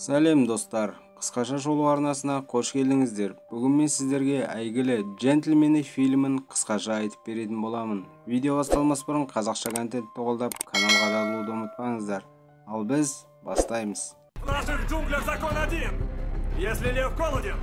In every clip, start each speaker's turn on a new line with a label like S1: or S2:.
S1: Сәлем, достар! Қысқаша шолу арнасына қош келдіңіздер. Бүгін мен сіздерге әйгілі «Джентльмены» фильмін қысқаша айтып беретін боламын. Видео басталмас бұрын қазақша контентті қолдап, каналға жазылуды ұмытпаңыздар. Ал біз бастаймыз.
S2: В наших джунглях закон один. Если лев голоден,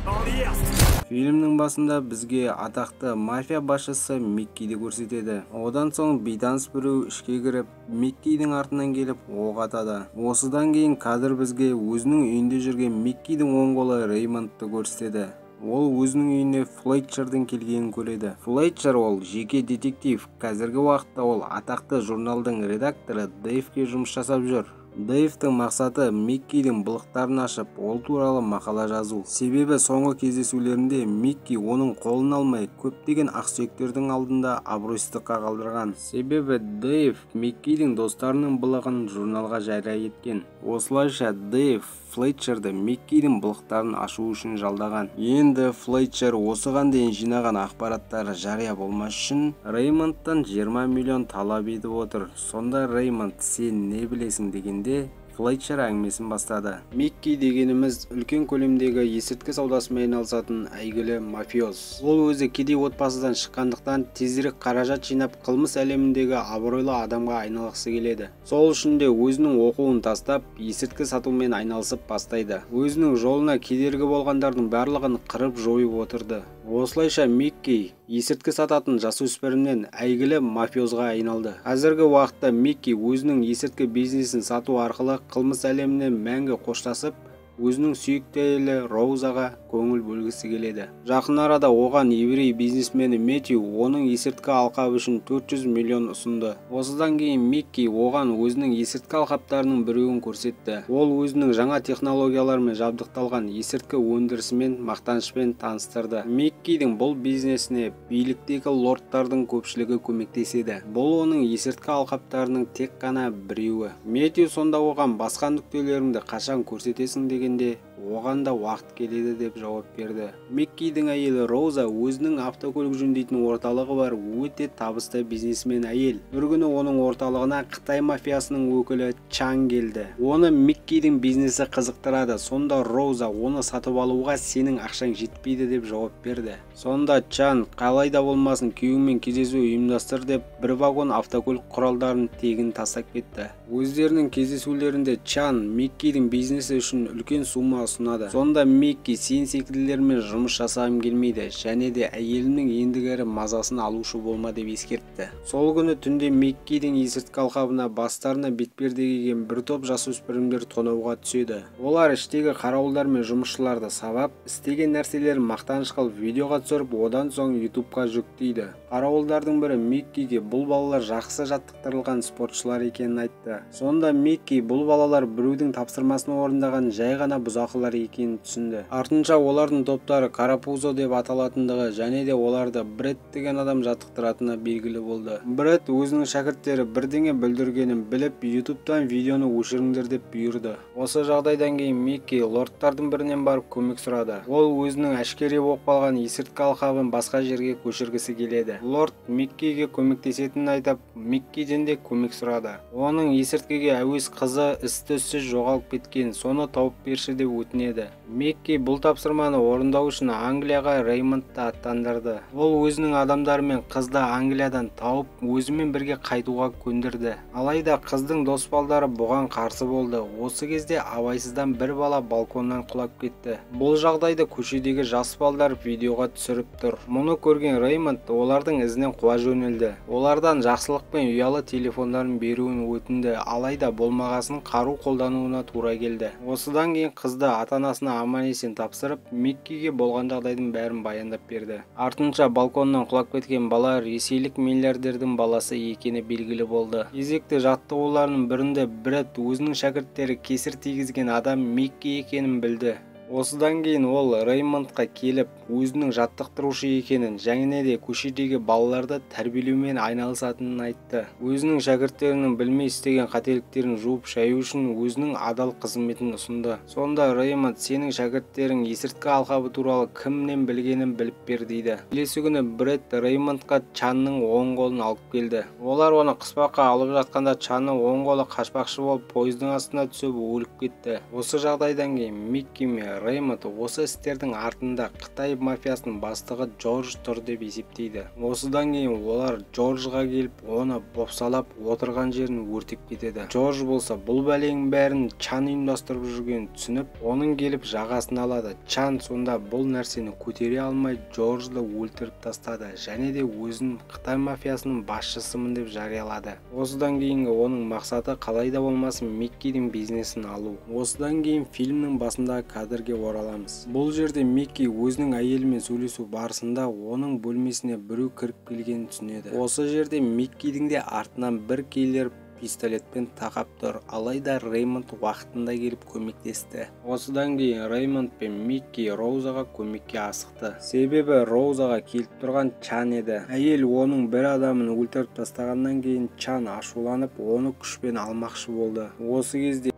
S2: он ест.
S1: Фильмнің басында бізге атақты мафия басшысы Миккиді көрсетеді. Одан соң бейтаныс біреу ішке кіріп, Миккидің артынан келіп оқ атады. Осыдан кейін кадр бізге өзінің үйінде жүрген Миккидің оң қолы Реймондты көрсетеді. Ол өзінің үйіне Флетчердің келгенін көреді. Флетчер — ол жеке детектив. Қазіргі уақытта ол атақты журналдың редакторы Дэйвке жұмыс жасап жүр. Дэйвтің мақсаты — Миккидің былықтарын ашып, ол туралы мақала жазу. Себебі соңғы кездесулерінде Микки оның қолын алмай, көптеген ақсүйектердің алдында абыройсыздыққа қалдырған. Себебі Дэйв Миккидің достарының былығын журналға жария еткен. Осылайша Дэйв Флетчерді Миккидің былықтарын ашу үшін жалдаған. Енді Флетчер осыған дейін жинаған ақпараттары жария болмас үшін Реймондтан 20 миллион талап етіп отыр. Сонда Реймонд: «Сен не білесің?» — дегенде, Флетчер әңгімесін бастады. Микки дегеніміз — үлкен көлемдегі есірткі саудасымен айналысатын әйгілі мафиоз. Ол өзі кедей отбасыдан шыққандықтан, тезірек қаражат жинап, қылмыс әлеміндегі абыройлы адамға айналғысы келеді. Сол үшін де өзінің оқуын тастап, есірткі сатумен айналысып бастайды. Өзінің жолына кедергі болғандардың барлығын қырып жойып отырды. Осылайша Микки есірткі сататын жасөспірімнен әйгілі мафиозға айналды. Қазіргі уақытта Микки өзінің есірткі бизнесін сату арқылы қылмыс әлемінен мәңгі қоштасып, өзінің сүйікті әйелі Роузаға көңіл бөлгісі келеді. Жақын арада оған еврей бизнесмені Мэтью оның есірткі алқабы үшін 400 миллион ұсынды. Осыдан кейін Микки оған өзінің есірткі алқаптарының біреуін көрсетті. Ол өзінің жаңа технологиялармен жабдықталған есірткі өндірісімен мақтанышпен таныстырды. Миккидің бұл бизнесіне биліктегі лордтардың көпшілігі көмектеседі. Бұл оның есірткі алқаптарының тек қана біреуі. Мэтью сонда оған: «Басқа нүктелеріңді қашан көрсетесің?» — дегенде, оған да уақыт келеді деп жауап берді. Миккидің әйелі Роуза өзінің автокөлік жөндейтін орталығы бар өте табысты бизнесмен әйел. Бір күні оның орталығына қытай мафиясының өкілі Чан келді. Оны Миккидің бизнесі қызықтырады. Сонда Роуза: «Оны сатып алуға сенің ақшаң жетпейді», — деп жауап берді. Сонда Чан: «Қалай да болмасын күйеуіңмен кездесу ұйымдастыр», — деп бір вагон автокөлік құралдарын тегін тастап кетті. Өздерінің кездесулерінде Чан Миккидің бизнесі үшін үлкен сумма ұсынады. Сонда Микки: «Сен секілділермен жұмыс жасағым келмейді және де әйелімнің ендігәрі мазасын алушы болма», — деп ескертті. Сол күні түнде Миккидің есірткі алқабына бастарына бетперде киген бір топ жасөспірімдер тонауға түседі. Олар іштегі қарауылдар мен жұмысшыларды сабап, істеген нәрселерін мақтаныш қылып видеоға түсіріп, одан соң Ютубқа жүктейді. Қарауылдардың бірі Миккиге бұл балалар жақсы жаттықтырылған спортшылар екенін айтты. Сонда Микки бұл балалар біреудің тапсырмасын орындаған жай ғана бұзақылар екенін түсінді. Артынша олардың топтары Карапузо деп аталатындығы және де оларды Брэд деген адам жаттықтыратыны белгілі болды. Брэд өзінің шәкірттері бірдеңе бүлдіргенін біліп, Ютубтан видеоны өшіріңдер деп бұйырды. Осы жағдайдан кейін Микки лордтардың бірінен барып көмек сұрады. Ол өзінің әшкере болып қалған есірткі алқабын басқа жерге көшіргісі келеді. Лорд Миккиге көмектесетінін айтып, Миккиден де көмек сұрады. Оның есірткіге әуес қызы із-түзсіз жоғалып кеткен, соны тауып берші деп өтінеді. Микки бұл тапсырманы орындау үшін Англияға Реймондты аттандырды. Ол өзінің адамдарымен қызды Англиядан тауып, өзімен бірге қайтуға көндірді. Алайда қыздың дос балдары бұған қарсы болды. Осы кезде абайсыздан бір бала балконнан құлап кетті. Бұл жағдайды көшедегі жас балдар видеоға түсіріп тұр. Мұны көрген Реймонд олардың ізінен қуа жөнелді. Олардан жақсылықпен ұялы телефондарын беруін өтінді. Алайда болмағасын, қару қолдануына тура келді. Осыдан кейін қызды ата-анасына аман-есен тапсырып, Миккиге болған жағдайдың бәрін баяндап берді. Артынша балконнан құлап кеткен бала ресейлік миллиардердің баласы екені белгілі болды. Кезекті жаттығуларының бірінде Брэд өзінің шәкірттері кесір тигізген адам Микки екенін білді. Осыдан кейін ол Реймондқа келіп, өзінің жаттықтырушы екенін және де көшедегі балаларды тәрбиелеумен айналысатынын айтты. Өзінің шәкірттерінің білмей істеген қателіктерін жуып шаю үшін өзінің адал қызметін ұсынды. Сонда Реймонд сенің шәкірттерің есірткі алқабы туралы кімнен білгенін біліп бер дейді. Келесі күні Брэд Реймондқа Чанның оң қолын алып келді. Олар оны қыспаққа алып жатқанда Чанның оң қолы қашпақшы болып пойыздың астына түсіп өліп кетті. Осы жағдайдан кейін Микки мен Реймонд осы істердің артында Қытай мафиясының бастығы Джордж тұр деп есептейді. Осыдан кейін олар Джорджға келіп, оны бопсалап отырған жерін өртеп кетеді. Джордж болса бұл бәленің бәрін Чан ұйымдастырып жүргенін түсініп, оның келіп жағасын алады. Чан сонда бұл нәрсені көтере алмай Джорджды өлтіріп тастады және де өзін Қытай мафиясының басшысымын деп жариялады. Осыдан кейінгі оның мақсаты қалай да болмасын Миккидің бизнесін алу. Осыдан кейін фильмнің басындағы кадрге ораламыз. Бұл жерде Микки өзінің әйелімен сөйлесу барысында оның бөлмесіне біреу кіріп келгенін түсінеді. Осы жерде Миккидің де артынан бір киллер пистолетпен тақап тұр. Алайда Реймонд уақытында келіп көмектесті. Осыдан кейін Реймонд пен Микки Роузаға көмекке асықты. Себебі Роузаға келіп тұрған Чан еді. Әйел оның бір адамын өлтіріп тастағаннан кейін Чан ашуланып, оны күшпен алмақшы болды. Осы кезде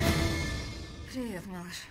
S3: Привет, малыш.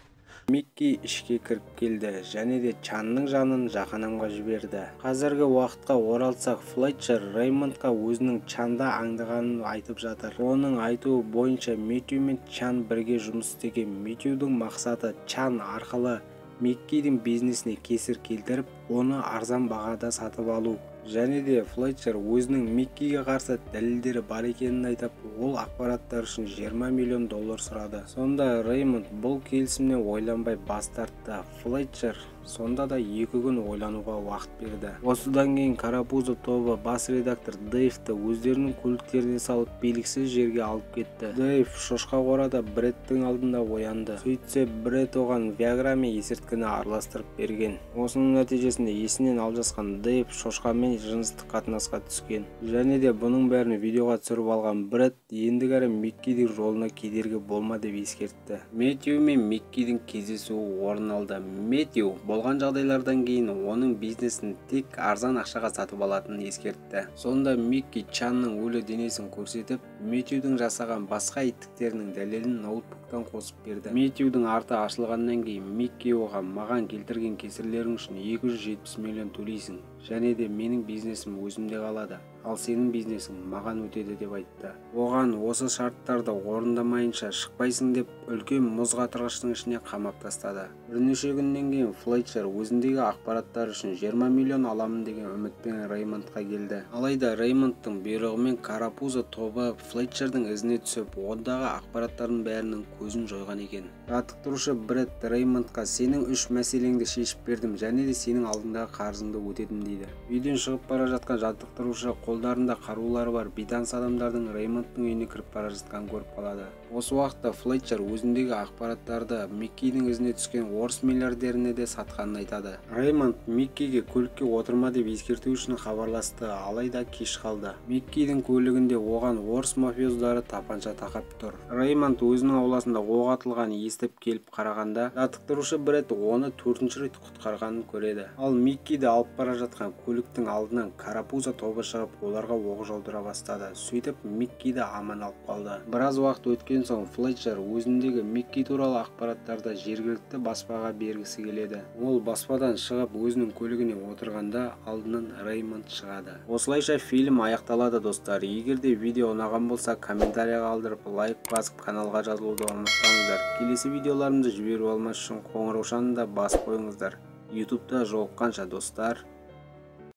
S1: Микки ішке кіріп келді және де Чанның жанын жаһаннамға жіберді. Қазіргі уақытқа оралсақ, Флетчер Реймондқа өзінің Чанды аңдығанын айтып жатыр. Оның айтуы бойынша Мэтью мен Чан бірге жұмыс істеген. Мэтьюдің мақсаты Чан арқылы Миккидің бизнесіне кесір келтіріп, оны арзан бағада сатып алу. Және де Флетчер өзінің Миккиге қарсы дәлелдері бар екенін айтып, ол ақпараттар үшін 20 миллион доллар сұрады. Сонда Реймонд бұл келісімнен ойланбай бас тартты. Флетчер сонда да 2 күн ойлануға уақыт берді. Осыдан кейін Карапузо тобы бас редактор Дэйвті өздерінің көліктеріне салып белгісіз жерге алып кетті. Дэйв шошқа қорада Брэдтің алдында оянды. Сөйтсе Брэд оған Виагра мен есірткіні араластырып берген. Осының нәтижесінде есінен алжасқан Дэйв шошқамен жыныстық қатынасқа түскен. Және де бұның бәрін видеоға түсіріп алған Брэд ендігәрі Миккидің жолына кедергі болма деп ескертті. Мэтью мен Миккидің кездесуі орын алды. Мэтью болған жағдайлардан кейін оның бизнесін тек арзан ақшаға сатып алатынын ескертті. Сонда Микки Чанның өлі денесін көрсетіп, Мэтьюдің жасаған басқа иттіктерінің дәлелін ноутбуктан қосып берді. Мэтьюдің арты ашылғаннан кейін Микки оған маған келтірген кесірлерің үшін 270 миллион төлейсің, және де менің бизнесім өзімде қалады, ал сенің бизнесің маған өтеді деп айтты. Оған осы шарттарды орындамайынша шықпайсың деп үлкен мұз қатырғыштың ішіне қамап тастады. Бірнеше күннен кейін Флетчер өзіндегі ақпараттар үшін 20 миллион аламын деген үмітпен Реймондқа келді. Алайда Реймондтың бұйрығымен Карапузо тобы Флетчердің ізіне түсіп, ондағы ақпараттардың бәрінің көзін жойған екен. Жаттықтырушы Брэд Реймондқа сенің 3 мәселеңді шешіп бердім және де сенің алдыңдағы қарызыңды өтедім дейді. Үйден шығып бара жатқан жаттықтырушы қолдарында қарулары бар бейтаныс адамдардың Реймондтың үйіне кіріп бара жатқанын көріп қалады. Осы уақытта Флетчер өзіндегі ақпараттарды Миккидің ізіне түскен орыс миллиардеріне де сатқанын айтады. Реймонд Миккиге көлікке отырма деп ескерту үшін хабарласты, алайда кеш қалды. Миккидің көлігінде оған орыс мафиоздары тапанша тақап тұр. Реймонд өзінің ауласында оқ атылғанын естіп келіп қарағанда, жаттықтырушы Брэд оны 4-ші рет құтқарғанын көреді. Ал Миккиді алып бара жатқан көліктің алдынан Карапуза тобы шығып, оларға оқ жаудыра бастады. Сөйтіп Миккиді аман алып қалды. Біраз уақыт өткен соң Флетчер өзіндегі Микки туралы ақпараттарды жергілікті баспаға бергісі келеді. Ол баспадан шығып өзінің көлігіне отырғанда алдынан Реймонд шығады. Осылайша фильм аяқталады, достар. Егер де видео ұнаған болса, комментарий қалдырып, лайк басып, каналға жазылуды ұмытпаңыздар. Келесі видеоларымды жіберіп алмас үшін қоңыраушаны да басып қойыңыздар. YouTube'да жолыққанша, достар.